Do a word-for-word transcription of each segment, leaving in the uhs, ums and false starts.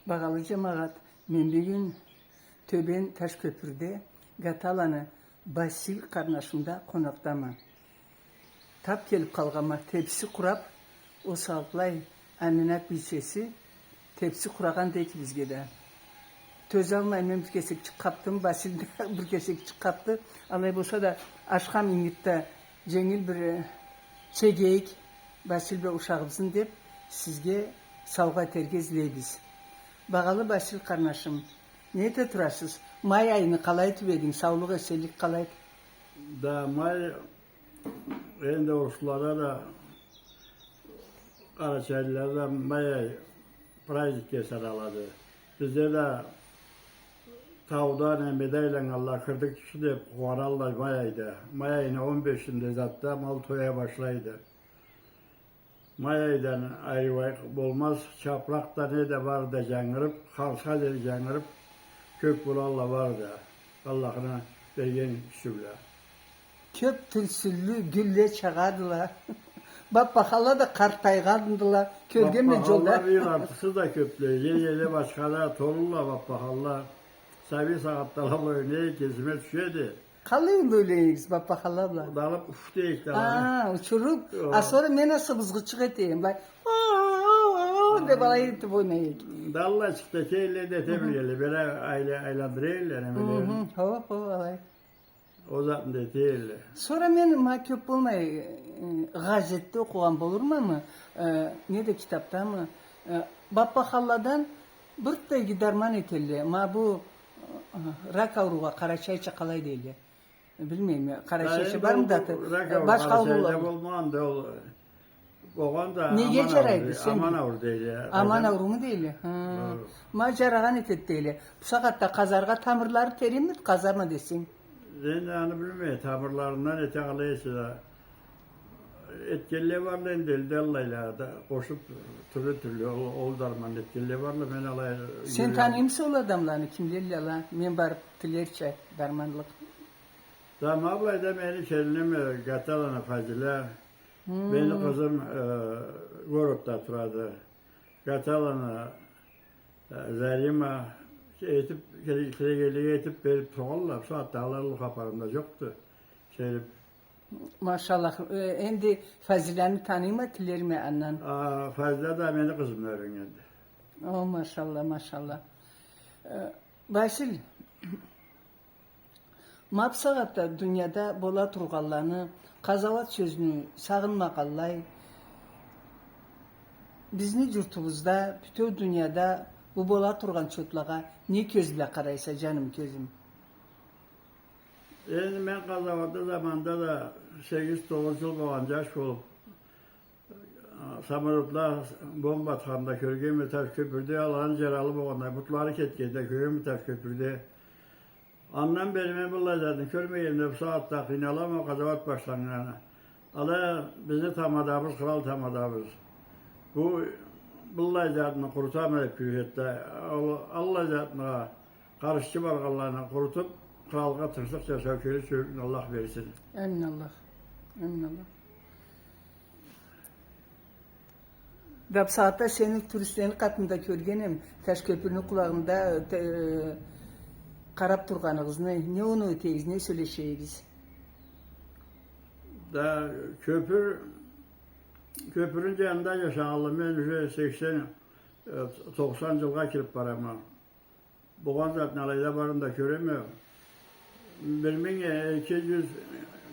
Багъалы джамагъат, мен бюгюн Тёбен Ташкёпюрде Гаталаны Басил къарнашымда къонакъдама. Тап келип къалгъанма, тепси къурап, ол сагъатлай Аминат бийчеси тепси къурагъанды экибизге да. Тёзалмай мен бир кесекчик къапдым, Басил да бир кесекчик къапды. Алай болса да, ашхам ингиртде дженгил бир, э, чегейик, Басил бла ушагъыбызны деп, сизге саугъа этерге излейбиз. Багъалы Басил къарнашым, не эте турасыз? Май айны къалай тюбединг? Саулукъ, эсенлик къалайды? Да, май, энди оруслада да, къарачайлылада да май ай праздникге саналады. Бизде да тауда, немеде айланнганла, кырды киши деп къууаналла май айда. Май айны он бешинде затда мал тоя башлайды. Май айдан айры болмаз, чапракъ да, не да бары да джангырып, хансха дери джангырып, кёк болалла бары да. Аллахны берген кючю бла. Кёп тюлсюллю гюлле чагъадыла. Баппахалла да къартайгъандыла. Кёргенме джолда. Баппахалла бир артыкъсыз да кёпле. Ел-еле башхада толула баппахалла. Сабий сагъатда алай ойнай, кесиме тюшеди. Къалай энди ойнайыгъыз баппахалла бла? Уф дейик да. А, учуруп. О. А сора мен а сыбызгъычыкъ этейим, былай, о, о, о, о, деп алай этип ойнайык. Даллай чыкъды, этелле да эте билгенле, бери айландыра элле, немелерин. Хо, хо, алай. Ол затны да эте элле. Сора мен ма кёп болмай, э, газетде окъугъан болурмамы, э, неда китапдамы, э, баппахалладан бир да иги дарман этелле. Ма бу, э, рак ауруугъа къарачайча къалай дейле? Билмейме, къарачайча бармыды аты? Башха ауруула болмагъанды ол. Неге джарайды, сен? Аман ауруу дейле. Аман аурууму дейле? Хы. Ма джарагъан этеди дейле. Бусагъатда къазаргъа тамырлары теренмиди, къазама десенг? Мен аны билмейме, тамырларындан эте къалай эсе да. Этгенле барла энди элде аллайла да, къошуп тюрлю-тюрлю ол, ол дарманны этгенле барла, мен алай... Сен таныймыса ол адамланы, кимлелле ала? Мен барып тилерча дарманлыкъ. Да ма былайда мени келиним, э, Гаталаны Фазиля, мени къызым, э, городда турады. Гаталаны, э, Зарима, этип, келе-, келегенлиги этип берип тургъанла, бусагъатда алай уллу хапарым да джокъду. Келип. Машаллах, э, энди Фазиляны таныйма, тилерме андан. А, Фазиля да мени къызым да бюгюн энди. О, машаллах, машаллах. Э, Басил, Ма бусагъатда дунияда бола тургъанланы, къазауат сёзню сагъынмагъанлай, бизни джуртубузда, бютеу дунияда бу бола тургъан чотлагъа не кёз бла къарайса, джаным, кёзюм? Энди мен къазауатны заманында да сегиз-тогъуз джыл болгъан джаш болуп, самолётла бомба атханда кёргенме Ташкёпюрде, аланы джаралы болгъанда, бутлары кетгенде кёргенме Ташкёпюрде. Андан бери мен быллай затны кёрмегенме, бусагъатда къыйналама, къазауат башланнганы. Алай бизни тамадабыз, кърал тамадабыз. Бу быллай затны къурутама деп кюрешеди. Ал-, аллай затны къаршчы баргъанланы къурутуп, къралгъа тынчлыкъ джашау кюреширге Аллах берсин. Амин Аллах. Амин Аллах. Да бусагъатда сени туристлени къатында кёргенем, Ташкёпюрню къулагъында, э, къарап тургъаныгъызны, не оноу этегиз, не сёлешегиз? Да кёпюр, кёпюрню джанында джашагъанлы мен уже сексен, э, токъсан джылгъа кирип барама. Болгъан затны алайда барын да кёреме. Бир минг эки джюз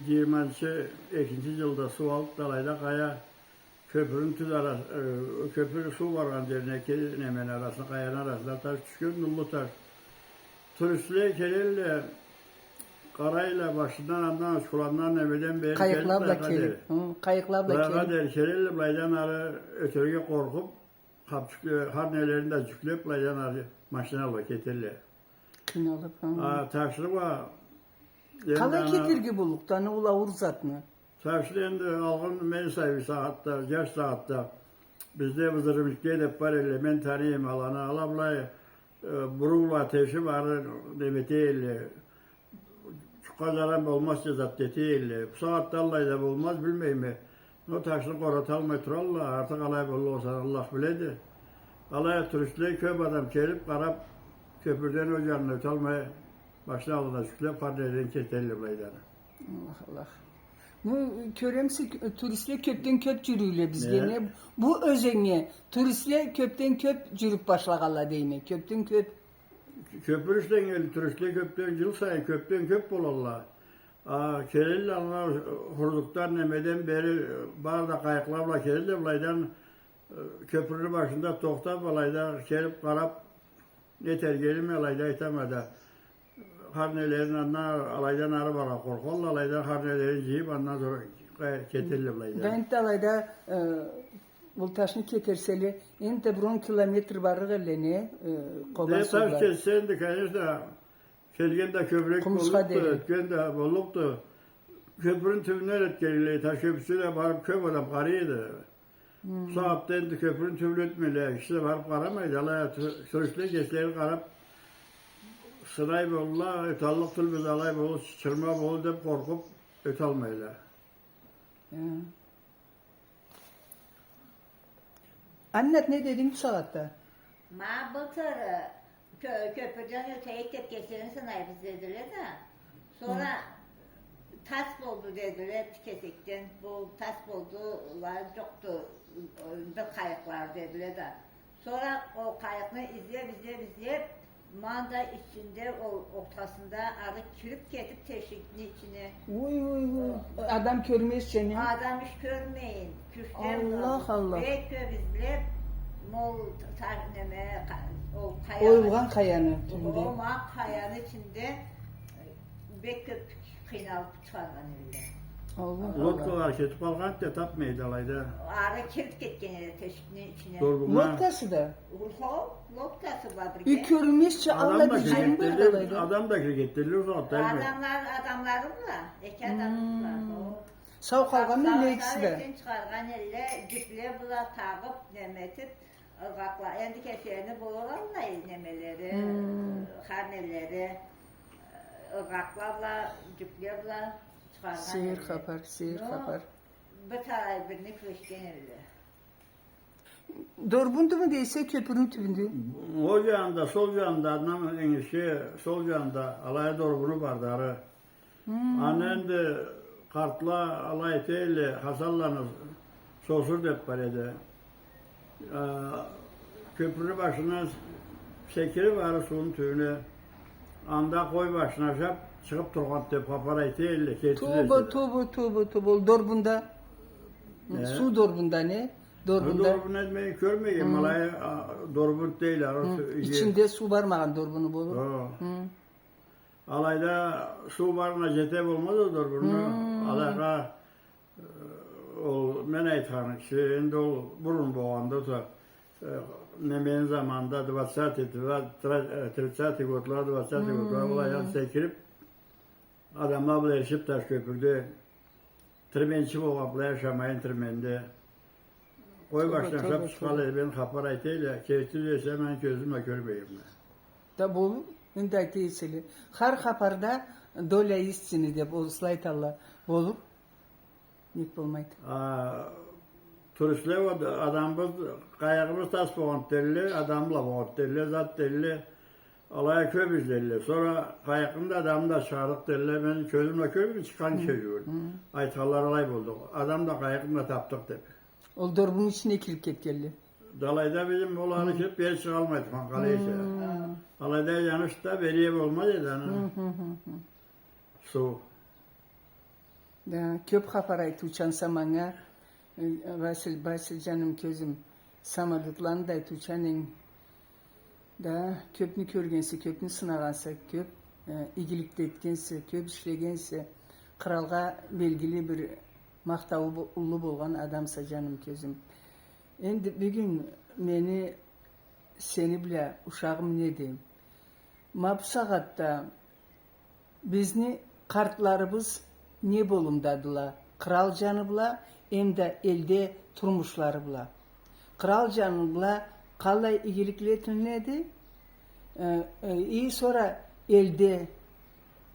джыйырманчы экинчи джылда суу алып да алайда къая, кёпюрню тюз ара-, э, кёпюр суу баргъан джерине эки немени арасына, къаяны арасына таш тюшген, уллу таш. Туристле келелле, къарайла, башындан, андан, Учкуландан, немеден бери келип, былайгъа дери. Къайыкъла бла келип. Былайгъа дери келелле, былайдан ары ётерге къоркъуп, хапчыкъ-, хар нелерин да джюклеп, былайдан ары машина бла кетелле. Къыйналып, хы. А, ташны уа, энди... Къалай кетерге боллукъду аны ол ауур затны? Ташны энди алгъын мен сабий сагъатда, джаш сагъатда, бизде взрывникле деп бар элле, мен таныйма аланы, ала былай, э, буруула тешип, ары неме эте элле. Джукъгъа заран болмазча зат эте элле. Бусагъатда аллай да болмаз, билмейме. Но ташны къораталмай туралла, артыкъ алай боллукъ эсе, Аллах биледи. Алай а туристле, кёп адам келип, къарап, кёпюрден ол джанына ёталмай, машиналарына джюклеп, хар нереден кетелле былайдан. Аллах, Аллах. Бу, кёремисе, туристле кёпден кёп джюрюйле бизге. Не? Не? Бу ёзеннге туристле кёпден кёп джюрюп башлагъанла дейме. Кёпден кёп. Кёпюр ишлегенли туристле кёпден, джыл сайын кёпден кёп болалла. А, келелле ана Хурзукдан, немеден бери, бары да къайыкъла бла келелле, былайдан, э, кёпюрню башында тохтап, алайда келип къарап, не этерликме, алайда айтама да. Хар нелерин андан, алайдан ары барыргъа къоркъалла, алайдан хар нелерин джыйып, андан сора къа-, кетелле былайдан. Да энтда алайда, э, бу ташны кетерселе, энтда бир он километр барлыкъ элле, не, э, Къобан суу бла. Таш кетсе энди, конечно, келген да кёбюрек боллукъду, ётген да боллукъду. Кёпюрню тюбюнден ётгенлей, таш кёпюрчюле барып кёп адам къарай эди. Бусагъатда энди кёпюрню тюбюн ётмейле, киши да барып къарамайды, алай а тю-, туристле кеслери къарап, сынай болурла, ёталлыкъ тюлбюз, алай болур, чырма болур деп къоркъуп, ёталмайла. Хы. Аннат, не дединг бусагъатда? Ма былтыр, э, кё-, кёпюрден ётейик деп кеслерин сынайбыз дедиле да. Сора тас болду дедиле, кесекден, бу тас болду, ла, джокъду, э, бир къайыкъла дедиле да. Сора ол къайыкъны излеп, излеп, излеп, мында ичинде, ол ортасында ары кирип кетип тешикни ичине. Ой, ой, ой. Адам кёрмезча, не? Адам иш кёрмейин. Кючле. Аллах, Аллах. Бек кёп излеп, ол та-, неме, къа-, ол къаяны, оюлгъан къаяны ичинде. Ол ма къаяны ичинде бек кёп къыйналып чыгъаргъан элле. Аллах, Аллах. Лодкалары кетип къалгъан да тапмайды алайда. Ары кирип кетген эди тешикни ичине. Дорбуннга. Лодкасы да? Хо, лодкасы бла бирге. Э, кёрюнмезча, алай бир джерим бар алайда. Адам да кирип кетелле, ол сагъатда. Адамлар, адамлары бла, эки адамы бла. Хм. Сау къалгъанмы элле экиси да? Сакъ-сакълары ичинден чыгъаргъан элле, джипле бла тагъып, неме этип, ыргъакъла-, энди кеслерини болур аллай немелери, хар нелери, ыргъакъла бла, джипле бла чыгъаргъан элле. Сейир хапар, сейир хапар. Но бир талай бирни кюрешген элле. Дорбундуму дейсе, кёпюрню тюбюнде? Ол джанында, сол джанында, андан энгишге, сол джанында, алай а Дорбуну барды ары. Хм. Аны энди къартла алай этелле, Хасанланы Сосур деп бар эди. А, кёпюрню башындан секирип, ары сууну тюбюне, анда къой башын ашап чыгъып тургъан деп хапар айталла, керти десе да. Тоба, тоба, тоба, тоба. Ол Дорбунда. Э? Суу Дорбунда, не? Дорбунда. Дорбунда мен кёрмегенме, алай, а, Дорбун дейле, ары суу, ичинде суу бармагъан Дорбуну болур. Хо. Хы. Алайда суу барына джете болмаз ол Дорбунну. Хм. Алайгъа, э, ол мен айтханым киши, энди ол бурун болгъанды, ол, э, немени заманында, двадцатый, два-, тра-, э, тридцатый годлары, двадцатый годлары, ол аякъ секирип, адамла бла эришип таш кёпюрде. Тирменчи болгъан, былай ашамайын тирменде. Къой башына ашап чыкъгъанлай, мен хапар айтайым, керти десе, мен кёзюм бла кёрмегенме. Да болур, энди айта эселе. Хар хапарда доля истины деп орусла айталла. Болур. Нек болмайды? А, туристле, адамыбыз, къайыгъыбыз тас болгъанды делле, адам бла болгъанды делле, зат делле. Алай кёп излелле. Сора къайыкъны да, адамны да чыгъардыкъ делле. Мен кёзюм бла кёрмей, чыкъгъан киши джюгюр. Айтханла алай болду. Адам да, къайыкъны да тапдыкъ деп. Ол Дорбунну ичине кирип кетгенле. Да алайда бизни оланы кирип бери чыгъалмайды, къалай эсе. Алайда янышда бери болмайды аны. Суу. Да, кёп хапар айтыучанса манга, э, Василь, Василь, джаным, кёзюм, самолётланы да айтыучан эдинг. Да, кёпню кёргенсе, кёпню сынагъанса, кёп, э, игилик да этгенсе, кёп ишлегенсе, къыралгъа белгили бир махтауу бо-, уллу болгъан адамса, джаным, кёзюм. Энди бюгюн мени сени бла ушагъым неди? Ма бусагъатда бизни къартларыбыз не болумдадыла? Кърал джаны бла, эмда элде турмушлары бла. Кърал джаны бла къаллай игиликле этилинеди? Э, э, и сора элде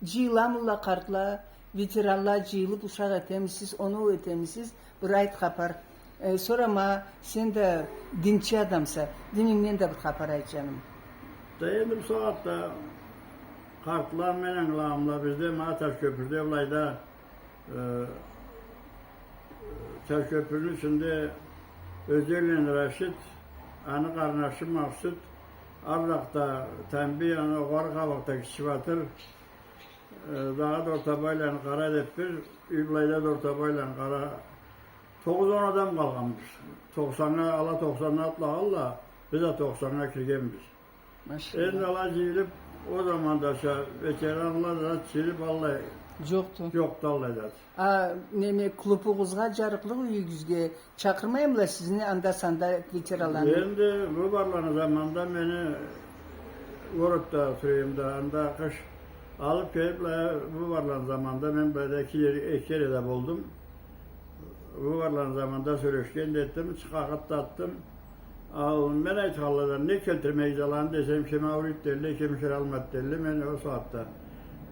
джыйыламыла къартла, ветеранла джыйылып ушакъ этемисиз, оноу этемисиз? Бир айт хапар. Э, сора ма, сен да динчи адамса, динингден да бир хапар айт, джаным. Да энди бусагъатда къартла, мен ангылагъанымда, бизде ма Ташкёпюрде былайда, э, Ташкёпюрню ичинде Ёзденланы Рашид, аны къарнашы Максыт, арлакъда Тамби, аны огъары къабакъда Кичи Батыр, э, дагъыда Дортабайланы Къара деп бир, и былайда Дортабайланы Къара, тогъуз-он адам къалгъанбыз. Токъсаннга, ала токъсаннга атлагъанла, биз да токъсаннга киргенбиз. Машалла. Энди ала джыйылып, ол заманда ша-, ветеранла да джыйылып, аллай джокъду. Джокъду аллай зат. А, неме, клубугъузгъа, джарыкълыкъ юйюгюзге чакъырмаймыла сизни анда-санда ветеранланы? Энди Выборланы заманында мени городда тюреюм да, анда къыш алып келип, былай, Выборланы заманында мен былайда эки кер-, эки кере да болдум. Выборланы заманында сёлешген да этдим, чыкъгъыт да атдым. Ал мен айтханладан не келтирмегиз аланы десем, ким ауруйду делле, ким киралмады делле, мен ол сагъатда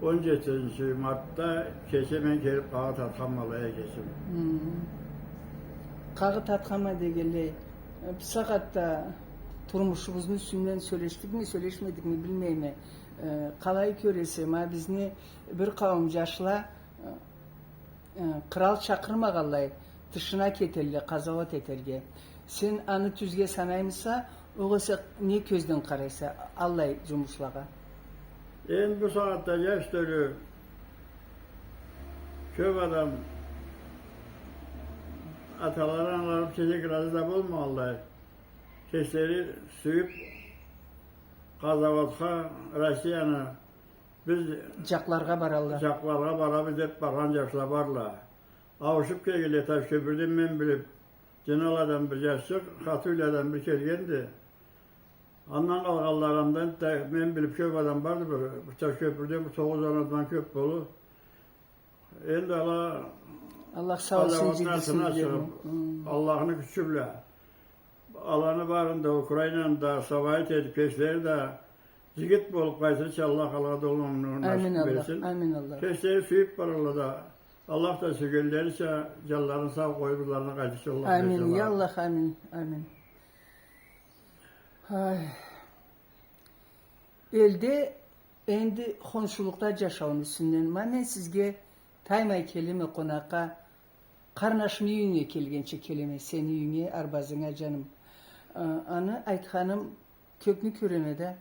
он джетинчи мартда кече мен келип къагъыт атханма алай кече. Хы. Къагъыт атханма дегенлей, э, бусагъатда турмушубузну юсюнден сёлешдикми, сёлешмедикми, билмейме. Э, къалай кёресе, ма бизни бир къауум джашла, э, Э, кърал чакъырмагъанлай, тышына кетелле, къазауат этерге. Сен аны тюзге санаймыса, огъесе не кёзден къарайса аллай джумушлагъа? Энди бу сагъатда джаш тёлю кёп адам аталары, аналары кесек разы да болмагъанлай, кеслери сюйюп къазауатха, Россияны биз джакъларгъа баралла. Джакъларгъа барабыз деп баргъан джашла барла. Ауушуп келгенле, Ташкёпюрден мен билип, Дженаладан бир джашчыкъ, Хатуйладан бир келгенди. Андан къалгъанла андан да мен билип кёп адам барды, бир, бир Ташкёпюрден бир тогъуз-он адамдан кёп болур. Энди ала Аллах саулсун, Аллахны джетсин артына дедим. Чыгъып, хы, Аллахны кючю бла. Аланы барын да, Украинаны да, сабайыт этип, кеслери да джигит болуп къайтырча Аллах алагъа да уллу насып берсин. Амин Аллах, амин Аллах. Кеслери сюйюп баралла да, Аллах да сюйгенлерича джанларын сау къоюп, ызларына къайтырча Аллах берсин. Амин, я Аллах, амин, амин. Ай. Элде Энди хоншулукъда джашауну юсюнден, ма мен сизге таймай келеме къонакъгъа, къарнашны юйюнге келгенча келеме, сени юйюнге, арбазынга, джаным. А, аны айтханым, кёпню кёреме да,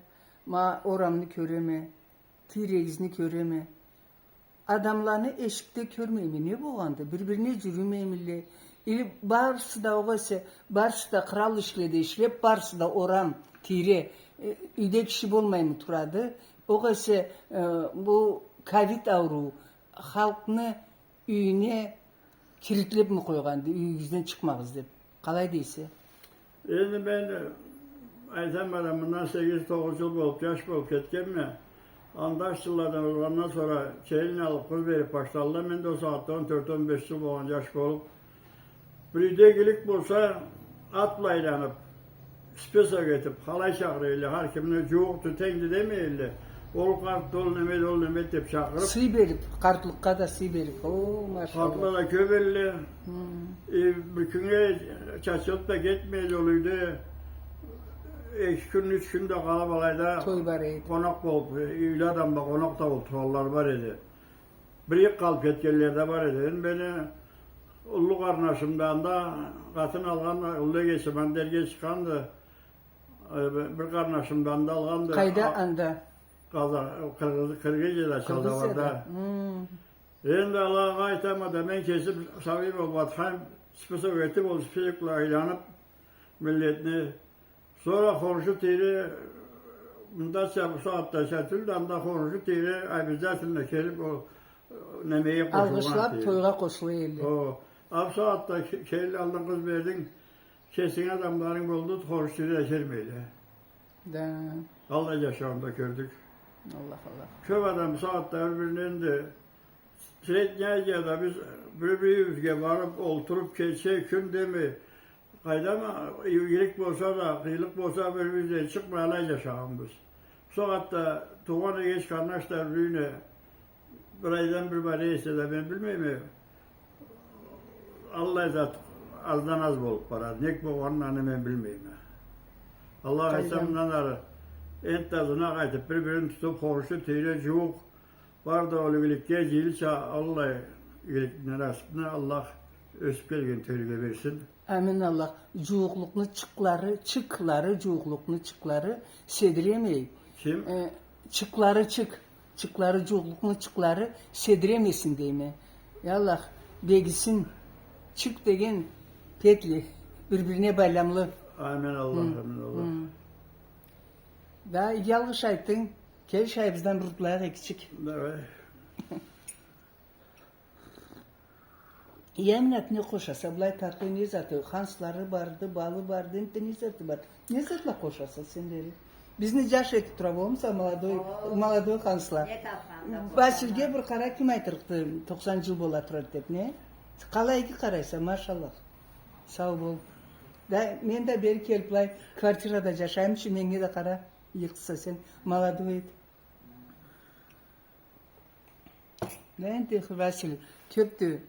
ма орамны кёреме, тийрегизни кёреме. Адамланы эшикде кёрмейме, не болгъанды? Бир-бирине джюрюмеймиле? Или барысы да, огъесе, барысы да кърал ишледе ишлеп, барысы да орам, тийре, э, юйде киши болмаймы турады? Огъесе, э, бу ковид ауруу халкъны юйюне килитлепми къойгъанды, юйюгюзден чыкъмагъыз деп? Къалай дейсе? Энди мен, э, айтама да, мындан сегиз-тогъуз джыл болуп, джаш болуп кетгенме. Андаш джылладан озгъандан сора келин алып, къыз берип башлалла. Мен да ол сагъатда он тёрт, он беш джыл болгъан джаш болуп, бир юйде игилик болса, ат бла айланып, список этип, къалай чакъырыйла, хар кимни, джууукъду, тенгди демейла. Ол къартды, ол немеди, ол немеди деп чакъырып. Сый берип, къартлыкъгъа да сый берип. О, машаллах. Къартла да кёп элле. Хы. Э, бир кюннге чачылып да кетмейди ол юйде. Эки кюн, юч кюн да къалып алайда. Той бар эди. Къонакъ болуп, э, юйлю адамла къонакъ да болуп тургъанла бар эди. Бир иги къалып кетгенле да бар эди. Энди мени уллу къарнашым да анда къатын алгъан, уллу эгечим анда эрге чыкъгъанды. Э, бир къарнашым да анда алгъанды. Къайда анда? Къаза-, Къыргъыз-, Къыргъызияда, Чалдабарда. Къыргъызияда. Хы. Энди алагъа айтама да, мен кесим сабий болуп атхайым, список этип, ол список бла айланып, миллетни. Сора хоншу тийре, мындача бу сагъатдача тюлдю, анда хоншу тийре обязательно келип, ол, э, немеге къошулгъан. Алгъышлап, тойгъа къошула элле. О, а бу сагъатда ке-, келин алдынг, къыз бердинг, кесинги адамларынг болду, хоншу тийре да келмейле. Да. Аллай джашауну да кёрдюк. Аллах, Аллах. Кёп адам бу сагъатда бир-биринден да Средняя Азияда биз бир-бирибизге барып, олтуруп, кече, кюн демей, къайдам, игилик болса да, къыйынлыкъ болса, бир-бирибизден чыкъмай, алай джашагъанбыз. Бусагъатда туугъан эгеч-къарнаш да бир-бирине бир айдан бир бара эсе да, мен билмейме. Аллай зат, аздан аз болуп барады. Нек болгъанын аны мен билмейме. Аллах айтса, къайдам, мындан ары энтда азына къайтып, бир-бирин тутуп, хоншу, тийре, джууукъ, бары да ол игиликге джыйылса, аллай игиликни, насыпны Аллах ёсюп келген тёлюге берсин. Амин Аллах. Джууукълукъну чыкълары, чыкълары, джууукълукъну чыкълары седиремей. Ким? Э, чыкълары чык. Чыкълары, джууукълукъну чыкълары седиремесин дейме. Я Аллах, бегисин. Чык деген петли, бир-бирине байламлы. Амин Аллах, амин Аллах. Да, иги алгъыш айтдынг. Кел, шайыбыздан бир утлайыкъ, экичик. Давай. Я, Аминат, не къошаса, былай татлы не заты, ханслары барды, балы барды, энтда не заты бар? Не затла къошаса сенлери? Бизни джаш этип тура болмуса, молодой, молодой хансла. Васильге бир къара, ким айтырыкъды, токъсан джыл бола турады деп, не? Къалай иги къарайса, машаллах. Сау бол. Да, мен да бери келип, былай квартирада джашайым ючюн, меннге да къара, иги къызса сен, молодой эди. Да энди, Василь, кёпдю,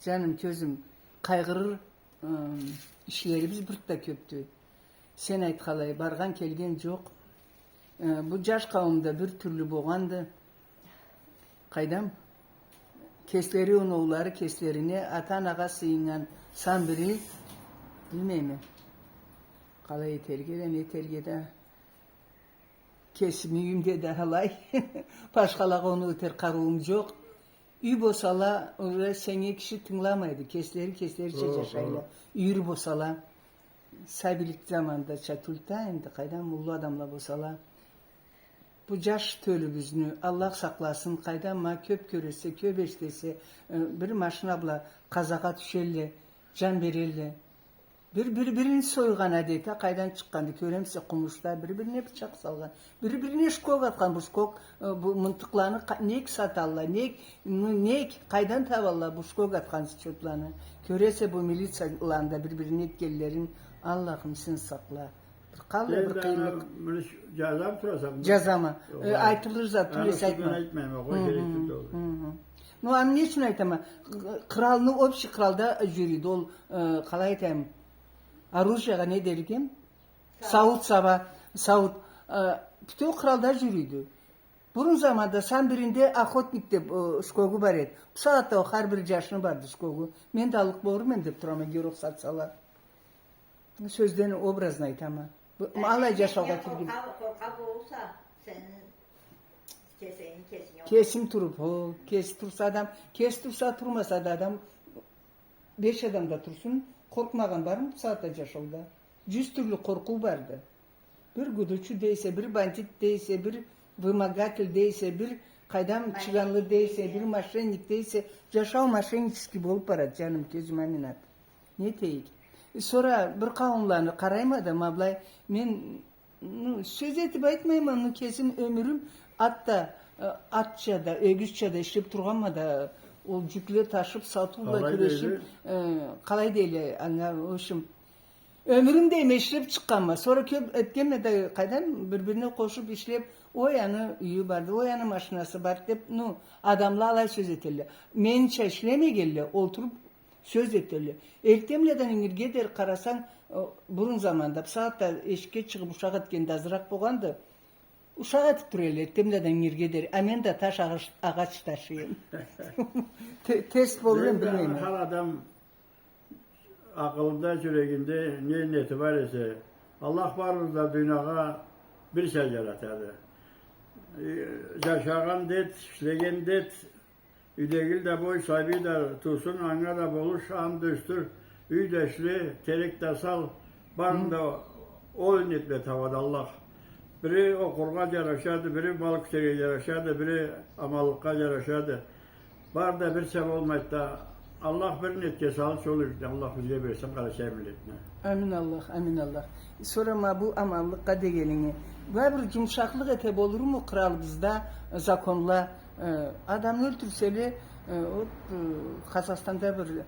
джаным, кёзюм, къайгъырыр, ы, ишлерибиз бир да кёпдю. Сен айтханлай, баргъан келген джокъ. Ы, бу джаш къауумда бир тюрлю болгъанды. Къайдам, кеслери оноулары кеслерине, ата-анагъа сыйыннган сан бири, билмейме. Къалай этерге да, не этерге да. Кесими юйюмде да алай. Башхалагъа оноу этер къарыуум джокъ. Юй босала, уже сеннге киши тынгыламайды. Кеслери, кеслерича джашайла. Юйюр босала. Сабийлик замандача тюлдю энди, къайдам, уллу адамла босала. Бу джаш тёлюбюзню Аллах сакъласын, къайдам, ма кёп кёресе, кёп эшитесе, э, бир машина бла къазагъа тюшелле, джан берелле. Бир, бир-бирин сойгъан адети къайдан чыкъгъанды, кёремисе, къумушда бир-бирине бычакъ салгъан, бир-бирине шкок атхан, бу шкок, э, бу мылтыкъланы къа-, нек саталла, нек, ну, нек, къайдан табалла бу шкок атхан счётланы? Кёресе, бу милицияланы да бир-бирине этгенлерин, Аллахым, сен сакъла. Бир къаллай бир къыйынлыкъ. Муну джазамы тураса? Джазама. Э, айтылыр зат тюл эсе, айтма. Айтмайма, къой, керек тюлдю ол. Ну, аны не ючюн айтама? Къыралны, общий къыралда джюрюйдю ол, э, къалай айтайым, оружиеге не дерик эм? Сауут. Сауут, саба, сауут. Э, бютеу къыралда джюрюйдю. Бурун заманда сан биринде охотник деп, э, шкогу бар эди. Бусагъатда ол хар бир джашны барды шкогу. Мен да аллыкъ болур эдим деп турама, эгер рухсат салса. Сёзден образно айтама. Бу, алай джашаугъа кирген. Къоркъа, къоркъа болса, сени кесегинг кесинге. Кесим туруп, хо, кеси турса адам, кеси турса, турмаса да адам, беш адам да турсун, къоркъмагъан бармы бусагъатда джашауда? Джюз тюрлю къоркъуу барды. Бир гудучу дейсе, бир бандит дейсе, бир вымогатель дейсе, бир къайдам чыгъанлы дейсе, бир мошенник дейсе, джашау мошеннический болуп барады, джаным, кёзюм, Аминат. Не этейик? Э, сора бир къауумланы къарайма да, ма былай, мен, ну, сёз этип айтмайма, ну, кесим ёмюрюм атда, э, атча да, ёгюзча да ишлеп тургъанма да, ол джюкле ташып, сатыу бла кюрешип, э, къалай дейле, анга, в общем, ёмюрюм дейме ишлеп чыкъгъанма. Сора кёп этгенме да, къайдам, бир-бирине къошуп ишлеп, ой, аны юйю барды, ой, аны машинасы барды деп, ну, адамла алай сёз этелле. Менича ишлемегенле, олтуруп сёз этелле. Эртденбладан ингирге дери къарасанг, э, бурун заманда, бусагъатда эшикге чыгъып ушакъ этген да азыракъ болгъанды. Ушакъ этип тура элле, эртденбладан ингирге дери. А мен да таш, агъач, агъач ташыйма. Те-, терс болур эм, билмейме. Хар адам акъылында, джюрегинде не ниети бар эсе, Аллах барыбызны да дуниягъа бирча джаратады. Э, джашагъан дет, ишлеген дет, юйдегил да бой, сабий да туусын, анга да болуш, аны да ёсдюр, юй да ишле, терек да сал, барын да ол ниет бла табады Аллах. Бири окъургъа джарашады, бири мал кютерге джарашады, бири аманлыкъгъа джарашады. Бары да бирча болмайды да, Аллах бир ниетге салыб, ол юйден Аллах бизге берсин, къарачай миллетине. Амин Аллах, амин Аллах. Сора ма бу аманлыкъгъа дегенинги, былай бир джумушакълыкъ эте болурму къыралыбызда, э, законла, э, адамны ёлтюрселе, э, вот, э, Къазахстанда бир, э,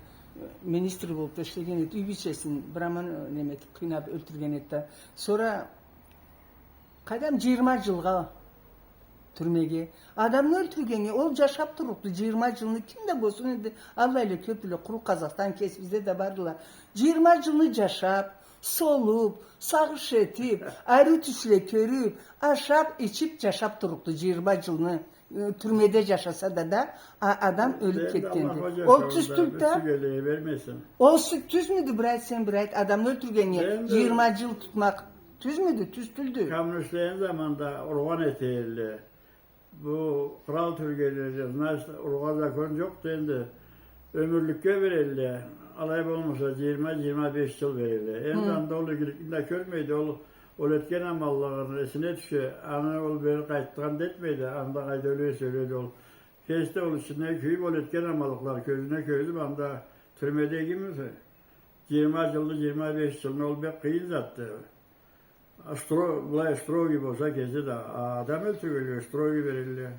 министр болуб да ишлеген эди, юй бийчесин бир аман, э, неме этиб, къыйнаб ёлтюрген эди да. Сора къайдам, джыйырма джылгъа Тюрмеге. Адамны ёлтюргеннге ол джашаб турлукъду. Джыйырма джылны ким да болсун, энди аллайла кёбдюле, къуру Къазахстан кесибизде да бардыла. Джыйырма джылны джашаб, солуб, сагъыш этиб, ариу тюшле кёрюб, ашаб, ичиб, джашаб турлукъду джыйырма джылны. Э, тюрмеде джашаса да, да, а, адам ёлюб кетгенди. Ол тюз тюлдю да. Ол сю-, тюзмюдю, бир айт, сен бир айт, адамны ёлтюргеннге джыйырма джыл тутмакъ тюзмюдю? Тюз тюлдю. Коммунистлени заманда ургъан эте элле. Бу кърал тюргенлеге, значит, ургъа закон джокъду энди. Ёмюрлюкге берелле, алай болмаса, джыйырма, джыйырма беш джыл берелле. Энди анда ол игиликни да кёрмейди, ол, ол этген аманлыгъын эсине тюше, аны ол бери къайтдыргъан да этмейди, анда къайда ёле эсе ёледи ол. Кеси да ол ичине кюйюб, ол этген аманлыкълары кёзюне кёрюнюб, анда тюрмеде игимисе, джыйырма джылны, джыйырма беш джылны, ол бек къыйын затды. А стро-, былай строгий болса кеси да, а адам ёлтюргенлеге строгий берелле.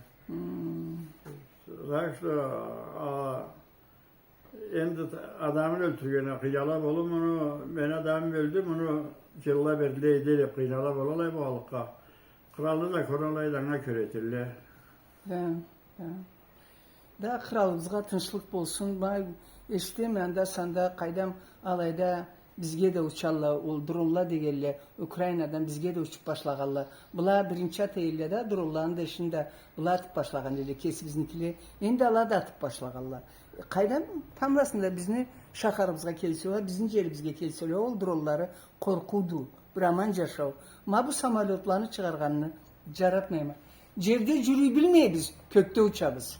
Так что, а, энди адамын ёлтюргеннге къыйнала болур муну, мени адамым ёлдю, муну джылла бердиле эди деб къыйнала болалла бу халкъгъа. Къралны да кёралла да, анга кёре этелле. Да, да. Да, къралыбызгъа тынчлыкъ болсун. Ма, эшитеме, анда-санда, къайдам, алайда бизге да учалла, ол дронла дегенле, Украинадан бизге да учуб башлагъанла. Была биринчи ата элле да, дронланы да ишин да была атыб башлагъан эди, кесибизникиле. Энди ала да атыб башлагъанла. Къайдам, тамбласында бизни шахарыбызгъа келселе, бизни джерибизге келселе, ол дронлары къоркъууду. Бир аман джашау. Ма бу самолётланы чыгъаргъанны джаратмайма. Джерде джюрюй билмейбиз, кёкде учабыз.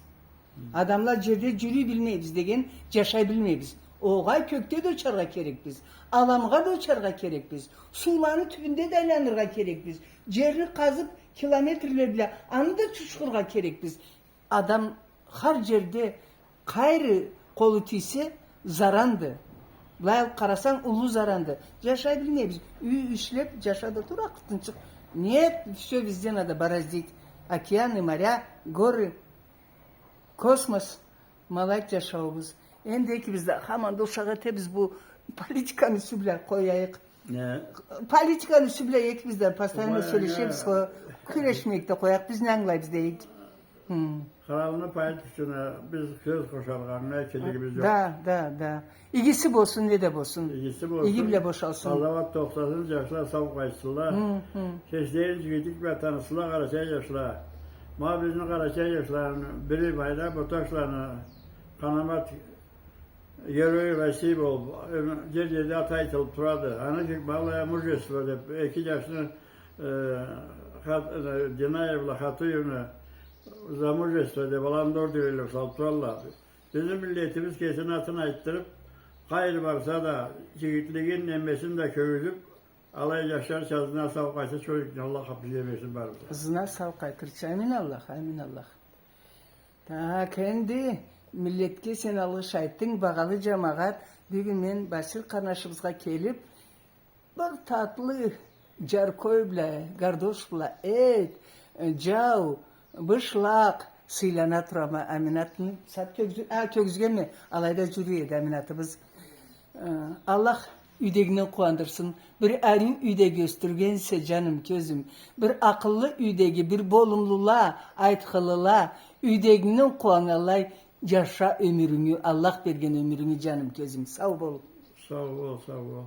Адамла джерде джюрюй билмейбиз деген, джашай билмейбиз. Огъай, кёкде да учаргъа керекбиз. Аламгъа да учаргъа керекбиз. Сууланы тюбюнде да айланыргъа керекбиз. Джерни къазыб, километрле бла, аны да чучхургъа керекбиз. Адам хар джерде къайры къолу тийсе, заранды. Былай алыб къарасанг, уллу заранды. Джашай билмейбиз. Юй ишлеб, джаша да тур, акъыл тынчыкъ. Нет, всё везде надо бороздить. Океаны, моря, горы, космос. Ма алайды джашауубуз. Энди экибиз да хаманда ушакъ этебиз бу политиканы юсю бла, къояйыкъ. Не? Политиканы юсю бла экибиз да постоянно сёлешебиз, хо, кюрешмейик да къояйыкъ, биз не ангылайбыз дейик. Хы. Къралны политикасына биз сёз къошаргъа, ангылайчылыгъыбыз джокъ. Да, да, да. Игиси болсун, не да болсун. Игиси болсун. Иги бла бошалсын. Къазауат тохтасын, джашла сау къайтсынла. Хы, хы. Кеслерин джигитлик бла танытсынла, къарачай джашла. Ма бизни къарачай джашланы бири Байда Боташланы, Къанамат Герой России болуб, э, джер-джерде аты айтылыб турады. Аны ки, малое мужество деб, эки джашны, э, Хат-, э, Динаевла Хатуевна за мужество деб, аланы да орденле бла салыб туралла. Бизни миллетибиз кесини атын айтдырыб, къайры барса да, джигитлигин, немесин да кёргюзюб, алай джашларча ызына сау къайтырча ёлюкню Аллах хаппыз берсин барыбызгъа. Ызына сау къайтырча. Амин Аллах, амин Аллах. Так, энди миллетге сен алгъыш айтдынг, багъалы джамагъат. Бюгюн мен Басир къарнашыбызгъа келиб, бир татлы джаркой бла, гардош бла эт, э, джау, бышлакъ сыйлана турама Аминатны. Сат кёргюз-, а, кёргюзгенме, алайда джюрюй эди Аминатыбыз. Э, Аллах юйдегингден къууандырсын. Бир ариу юйдеги ёсдюргенсе, джаным, кёзюм. Бир акъыллы юйдеги, бир болумлула, айтхылыла, юйдегингден къууаннганлай джаша ёмюрюнгю, Аллах берген ёмюрюнгю, джаным, кёзюм. Сау бол. Сау бол, сау бол.